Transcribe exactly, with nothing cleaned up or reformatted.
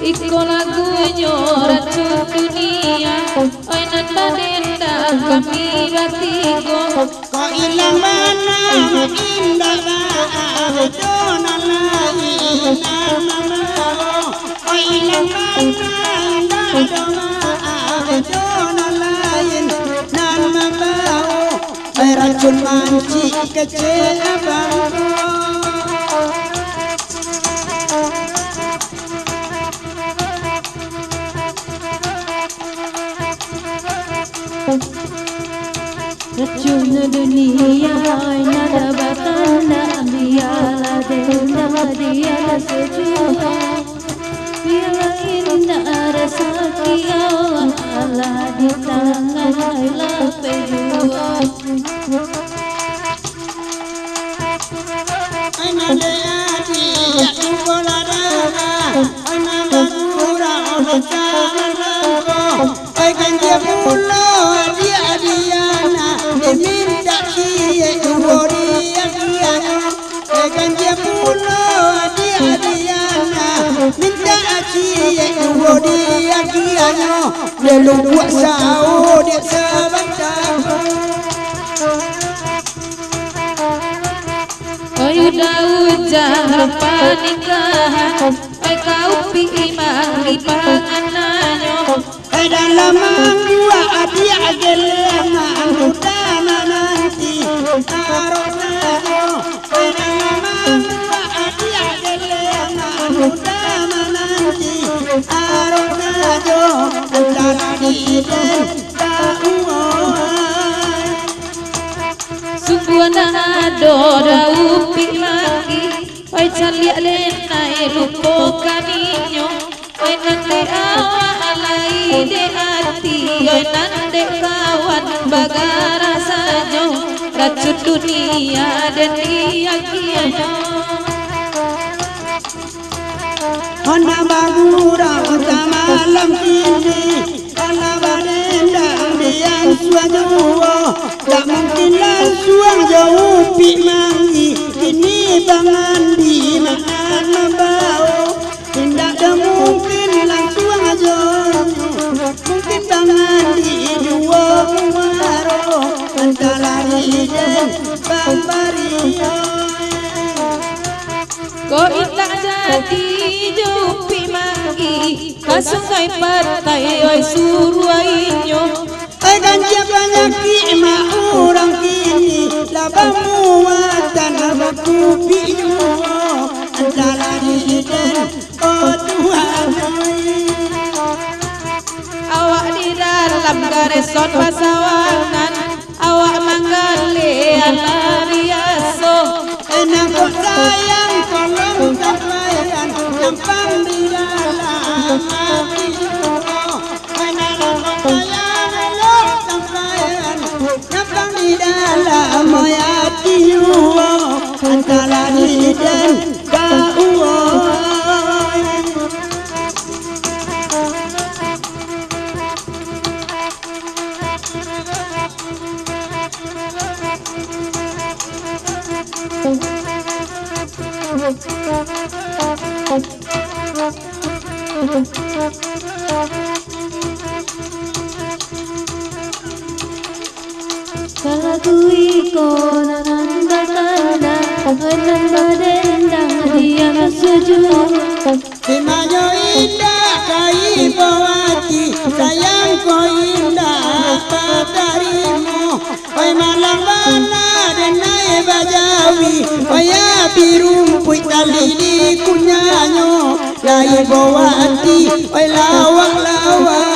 Iko lagunyo Racun Dunia, oi nan badendam kami batigo. Kok ilang bana, indak baa jo nan lain nan mambawo. Kok ilang bana, indak doa jo nan lain nan mambawo. Ai racun mancik kecek abang ko. Racun dunia nan batanda, bialah dendam di atas juo. Bialah indak rasaki awak, alah di tangan lapeh juo. Ai nan dek adiak tu bola dara, ai nan bagurau di tangan bangko. Ai ganjia pulo adiak Diana, dimintak ciek duo diak-diaknyo. Ai ganjia pulo adiak Diana, mintak ciek duo diak-diaknyo. Lelong kuak sawo dek sabanta. Oi udah ujang panikahan, oi ka Upik Imang di pangananyo. Oi dalam mangguak adiak gelengan, udah mananti arok sajo. Oi dalam mangguak adiak gelengan, udah mananti arok sajo. Antaro di den ka uwoi. Sungguah ndak ado Daupik Manggi, oi caliak denai lupo kaninyo, oi nan dek awak lai dek ati, oi nan dek kawan bagarah sajo, racun dunia den diagiahnyo. Anak bagurau ka malam kini, anak badendang di ansua juo. Dak mungkin lansuang jo Upik Manggi, kini bangandi makan mambao. Indak ado mungkin lansuang jo, mungkin bangandi juo muaro, antaro di den bambari. Kok indak jadi jo Upik Manggi, ka Sungai Pantai, oi suruah inyo. Oi ganjia panyakik mak urang kini, lah bamuatan bakupik juo, antaro di den, oh Tuhan oi. Awak di dalam gareson pasawangan, awak manggaleh alah biaso. Nan kok sayang tolong sampaian, nyampang di dalam ati juo. Nan kok sayang tolong sampaian, nyampang di dalam ati juo. Antaro di den ka uwoi. Kalagu iko nan batanda, nan badendang diam sajo. Dimanyo indak ka ibo ati, sayang ko indak batarimo. Oi malang bana denai bajawi, oi abih rumpuik tali di kunyanyo. Lai ibo ati, oi lawak-lawak